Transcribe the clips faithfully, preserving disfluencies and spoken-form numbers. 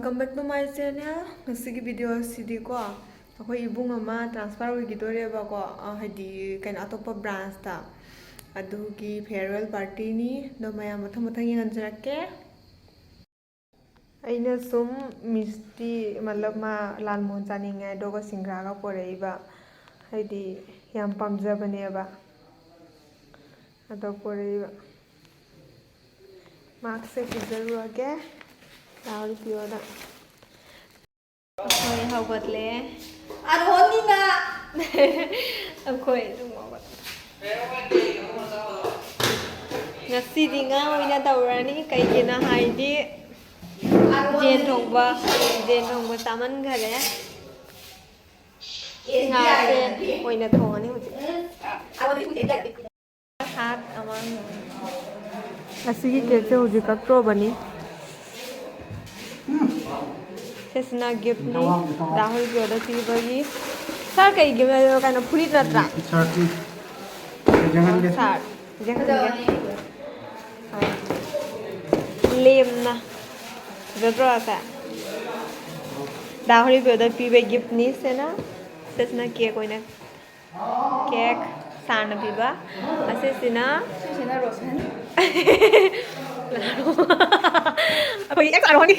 Welcome back to my channel. ꯉꯁꯤꯒꯤ video ꯑꯁꯤꯗꯤꯀꯣ, ꯑꯩꯈꯣꯏ ꯏꯕꯨꯡ ꯑꯃ transfer ꯑꯣꯏꯈꯤꯗꯣꯔꯦꯕꯀꯣ, ꯑ, ꯍꯥꯏꯗꯤ ꯀꯩꯅꯣ, ꯑꯇꯣꯞꯄ branchꯇ꯫ ꯑꯗꯨꯒꯤ farewell partyꯅꯤ꯫ ꯑꯗꯣ ꯃꯌꯥꯝ ꯃꯊꯪ ꯃꯊꯪ ꯌꯦꯡꯍꯟꯖꯔꯛꯀꯦ꯫ ꯑꯩꯅ ꯁꯨꯝ ꯃꯤꯁꯇꯤ, ꯃꯇꯂꯕ ꯃꯥ ꯂꯥꯜ ꯃꯣꯍꯟ ꯆꯥꯅꯤꯡꯉꯦ, ꯑꯗꯨꯒ ꯁꯤꯡꯒ꯭ꯔꯥꯒ ꯄꯣꯔꯛꯏꯕ, ꯍꯥꯏꯗꯤ ꯌꯥꯝ ꯄꯥꯝꯖꯕꯅꯦꯕ꯫ ꯑꯗꯣ ꯄꯣꯔꯛꯏꯕ꯫ ꯃꯍꯥꯛꯁꯦ ꯄꯤꯖꯔꯨꯔꯒꯦ ꯔꯥꯍꯨꯜ ꯄꯤꯌꯣꯗ꯫ ꯑꯩꯈꯣꯏ ꯍꯧꯒꯠꯂꯦ꯫ ꯑꯔꯣꯟꯅꯤꯅ꯫ ꯑꯩꯈꯣꯏ ꯑꯗꯨꯝ ꯍꯧꯒꯠꯂꯦ꯫ ꯉꯁꯤꯗꯤ ꯉꯥ ꯑꯣꯏꯅ ꯇꯧꯔꯅꯤ, ꯀꯩꯒꯤꯅꯣ ꯍꯥꯏꯗꯤ ꯌꯦꯟ ꯊꯣꯡꯕ, ꯌꯦꯟ ꯊꯣꯡꯕ ꯆꯥꯃꯟꯈꯔꯦ꯫ ꯉꯥꯁꯦ ꯑꯣꯏꯅ ꯊꯣꯡꯉꯅꯤ ꯍꯧꯖꯤꯛ꯫ ꯍꯥꯠ ꯑꯃ꯫ ꯑꯁꯤꯒꯤ cakeꯁꯦ ꯍꯧꯖꯤꯛ ꯀꯛꯇ꯭ꯔꯣꯕꯅꯤ꯫ ꯁꯤꯁꯤꯅ giftꯅꯤ, ꯔꯥꯍꯨꯜꯒꯤ order ꯄꯤꯕꯒꯤ꯫ Sir, ꯀꯩꯒꯤ ꯀꯩꯅꯣ ꯐꯨꯔꯤꯠ ꯅꯠꯇ꯭ꯔꯥ? Shirtꯅꯤ꯫ ꯌꯦꯡꯍꯟꯒꯦ꯫ Sir, ꯌꯦꯡꯍꯟꯒꯦ꯫ ꯂꯦꯝꯅ꯫ ꯐꯖꯗ꯭ꯔꯣ ꯑꯁꯦ? ꯗꯥ ꯍꯣꯂꯤꯕꯣꯏꯗ ꯄꯤꯕ giftꯅꯤ ꯁꯤꯅ꯫ ꯁꯤꯁꯤꯅ cake ꯑꯣꯏꯅ, cake sirꯅ ꯄꯤꯕ꯫ ꯑꯁꯤꯁꯤꯅ ꯁꯤꯁꯤꯅ ꯔꯣꯁꯟ꯫ ꯑꯩꯈꯣꯏ ex ꯑꯔꯣꯍꯟꯒꯤ꯫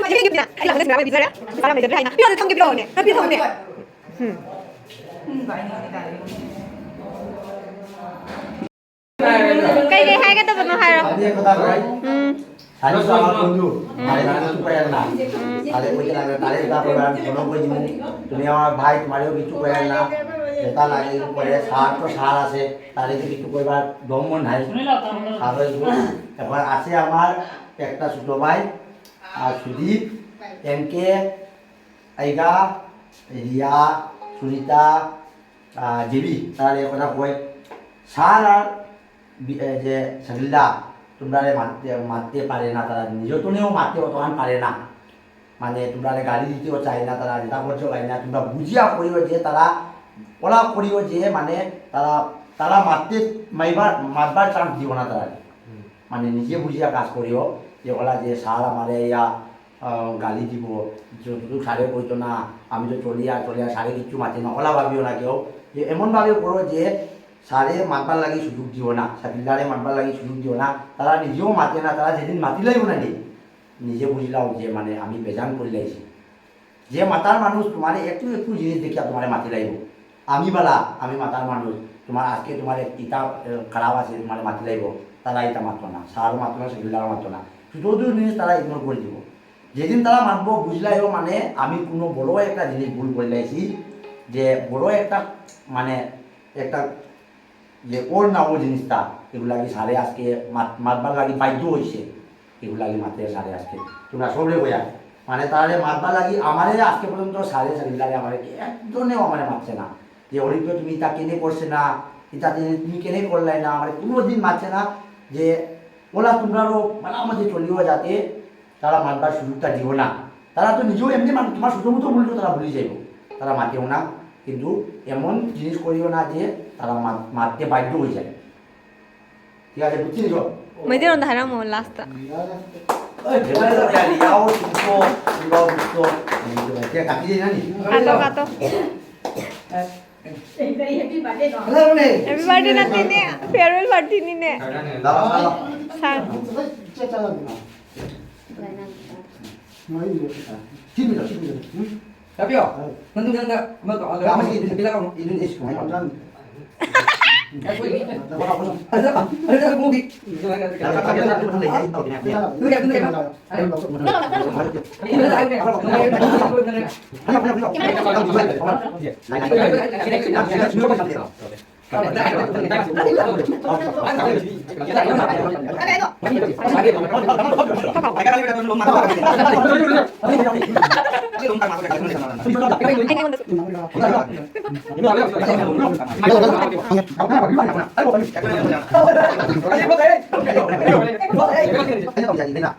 ꯑꯩ ꯂꯥꯛꯄꯗ ꯁꯤꯡꯒꯔꯥ ꯄꯤꯖꯔꯦ꯫ ꯄꯩꯁꯥ ꯌꯥꯝ ꯂꯩꯖꯗ꯭ꯔꯦ ꯍꯥꯏꯅ꯫ ꯄꯤꯔꯛꯑꯣꯅꯦ, ꯊꯝꯒꯦ ꯄꯤꯔꯛꯑꯣꯅꯦ꯫ ꯅꯪ ꯄꯤꯔꯛꯑꯣꯅꯦ꯫ ꯎꯝ꯫ ꯀꯩ ꯀꯩ ꯍꯥꯏꯒꯗꯕꯅꯣ ꯍꯥꯏꯔꯣ꯫ ꯎꯝ꯫ ꯎꯝ꯫ ꯎꯝ꯫ তুমি আমার ভাই, তোমারেও কিছু কইয়ার না। যেটা লাগে একটু করে, স্যার তো স্যার আছে, তারে তো কিছু কইবার দম নাই। স্যার হইব। এখন আছে আমার একটা ছোট ভাই, আর সুদীপ, এম কে, আইগা, রিয়া, সুনিতা, আহ, জেবি, তারা এই কথা কয়। স্যার আর বি-, এ, যে শাকিলদা, তোমরারে মারতে, মারতে পারে না, তারা নিজেও তো নেও মারতে অতখান পারে না। মানে, তোমরারে গালি দিতেও চায় না, তারা যেটা করছো চায় না, তোমরা বুঝিয়া করিও যে তারা, ওরা করিও যে, মানে, তারা, তারা মারতে, মাইবার, মারবার chance দিও না তারা। মানে, নিজে বুঝিয়া কাজ করিও। যে ওলা যে স্যার আমারে ইয়া, আহ, গালি দিব, যতটুকু স্যারে কইতো না, আমি তো চলিয়া চলিয়া স্যারে কিচ্ছু মাতি না, ওলা ভাবিও না কেউ। যে এমনভাবে করো যে স্যারে মাতবার লাগি সুযোগ দিও না, সাকিল্লারে মাতবার লাগি সুযোগ দিও না। তারা নিজেও মাতে না, তারা যেদিন মাতিলাইও না নি, নিজে বুঝলাও যে মানে আমি বেজান করিলাইছি। যে মাতার মানুষ তোমারে একটু একটু জিনিস দেখিয়া তোমারে মাতিলাইব। আমি বালা, আমি মাতার মানুষ, তোমার আজকে তোমার এক ইটা, এ, খারাপ আছে, তোমারে মাতিলাইব। তারা ইটা মাততো না, স্যারও মাততো না, সাকিল্লারও মাততো না। ছোটো ছোটো জিনিস তারা ইগনোর করে দিব। যেদিন তারা মাতবো, বুঝলাইও মানে আমি কোনো বড় একটা জিনিস ভুল করিলাইছি, যে বড় একটা মানে একটা যে ওর না ও জিনিসটা, এগুলা কি স্যারে আজকে মাত-, মাতবার লাগি বাধ্য হইছে, এগুলা কি মাতে স্যারে আজকে। তোমরা সবরে কইয়া, মানে তাহলে মাতবার লাগি আমারে আজকে পর্যন্ত স্যারে সাকিল্লারে আমারে কে-, একজনেও আমারে মাতছে না। যে হরিপ্রিয় তুমি ইটা কেনে করছে না, ইটা তুমি, তুমি কেনে করলাই না, আমারে কোনো দিন মাতছে না। যে ওলা তোমরারও মানে আমাদের চলিও যাতে তারা মাতবার সুযোগটা দিও না। তারা তো নিজেও এমনি মানুষ, তোমার ছোটো মতো বললেও তারা ভুলি যাইব, তারা মাতেও না। কিন্তু এমন জিনিস করিও না যে তারা মাত-, মাততে বাধ্য হয়ে যায়। ঠিক আছে, বুঝছিস তো? Mete onda hará mo lasta. এই, এবারে তো ইয়াও সুস্থ, এবাও সুস্থ, এই তো ভাই, কে কাটি যায় জানি? Kato, kato. Happy birthday na tine, farewell party nine. দাঁড়াও, দাঁড়াও। Sir. ঠিক আছে, ঠিক আছে। হুম? Tapi oh, nanti nanti mau ke orang bilang kamu. Ini, ini, ini. Ada apa? Ada apa? Movie. Ini kan, ini kan.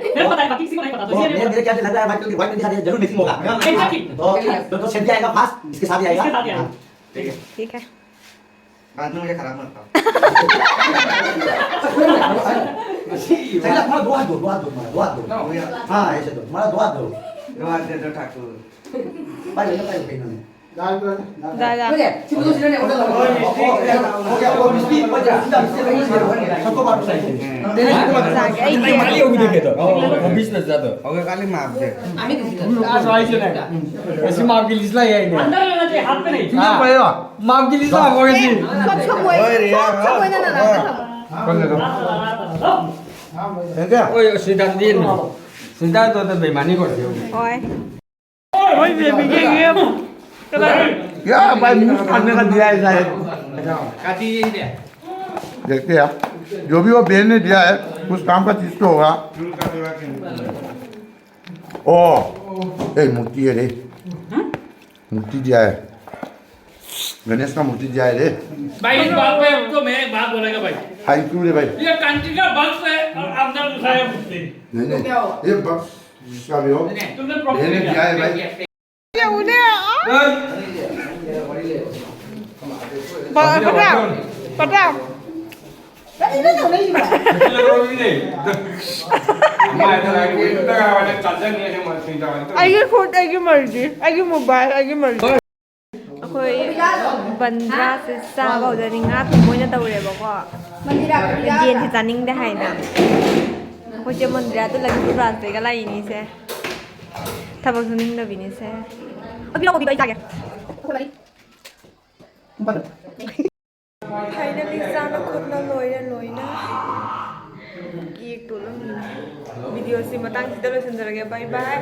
मेरे, मेरे ख्याल से लग रहा है भाई, क्योंकि वन ट्वेंटी के साथ ये जरूर मिक्सिंग होगा। तो, तो, तो सेट भी आएगा फास्ट, इसके साथ भी आएगा। ठीक है। ठीक है। बाद में मुझे खराब मत खाओ। चला, तुम्हारा दो हाथ दो, दो हाथ दो, तुम्हारा दो हाथ दो। हाँ, ऐसे दो, तुम्हारा दो हाथ दो। दो हाथ दे दो ठाकुर। भाई, भाई, भाई, भाई, भाई। दादा। हो गया, वो मिस्त्री, वो जा, सीधा मिस्त्री को बोल दिया। सबको बात बताइए। हो गया, खाली माफ दे। ऐसी माफ की लिस्ट लाई है इन्हें। अंदर लेना चाहिए, हाथ पे नहीं। हाँ। माफ की लिस्ट लाई, हो गई। सब सब वही, सब सब वही ना, ना, ना, ना। कौन दे दो? ठीक है? ओए, सिद्धांत दिन। सिद्धांत तो, तो बेईमानी कर दियो। ओए। क्या भाई, मुंह फाड़ने का दिया है शायद। देखते हैं आप, जो भी वो बहन ने दिया है, उस काम का चीज तो होगा। ओ, ए, मूर्ति है रे, मूर्ति दिया है, गणेश का मूर्ति दिया है रे। भाई, इस बात पे तो मैं एक बात बोलेगा भाई। थैंक यू रे भाई। ये कंट्री का बक्स है और अंदर दूसरा है मूर्ति। नहीं, नहीं, ये बक्स जिसका भी हो, तुमने प्रॉमिस मैंने किया। दिया है भाई। ये उन्हें, आ? ꯄꯇꯥ, ꯄꯇꯥ꯫ ꯑꯩꯒꯤ ꯈꯨꯠ, ꯑꯩꯒꯤ ꯃꯔꯖꯤ, ꯑꯩꯒꯤ ꯃꯣꯕꯥꯏꯜ, ꯑꯩꯒꯤ ꯃꯔꯖꯤ꯫ ꯑꯩꯈꯣꯏ ꯕꯟꯗ꯭ꯔꯥꯁꯦ ꯆꯥꯕ ꯍꯧꯗꯅꯤ, ꯉꯥ ꯊꯣꯡꯕ ꯑꯣꯏꯅ ꯇꯧꯔꯦꯕꯀꯣ꯫ ꯌꯦꯟꯁꯦ ꯆꯥꯅꯤꯡꯗꯦ ꯍꯥꯏꯅ ꯑꯩꯈꯣꯏ ꯆꯦ ꯃꯟꯗ꯭ꯔꯥꯗ ꯂꯩꯕ ꯕ꯭ꯔꯥꯟꯁꯇꯩꯒ ꯂꯥꯛꯏꯅꯤꯁꯦ꯫ ꯊꯕꯛ ꯁꯨꯅꯤꯡꯗꯕꯤꯅꯤꯁꯦ꯫ ꯑꯗꯨ ꯂꯧꯕꯤꯗꯣ ꯑꯩ ꯆꯥꯒꯦ꯫ ꯐꯥꯏꯅꯦꯜꯂꯤ ꯆꯥꯅ ꯈꯣꯠꯅ ꯂꯣꯏꯔꯦ ꯂꯣꯏꯅ꯫ ꯀꯦꯛꯇꯣ ꯑꯗꯨꯝ ꯚꯤꯗꯤꯑꯣꯁꯤ ꯃꯇꯥꯡꯁꯤꯗ ꯂꯣꯏꯁꯤꯟꯖꯔꯒꯦ꯫ ꯕꯥꯏ ꯕꯥꯏ꯫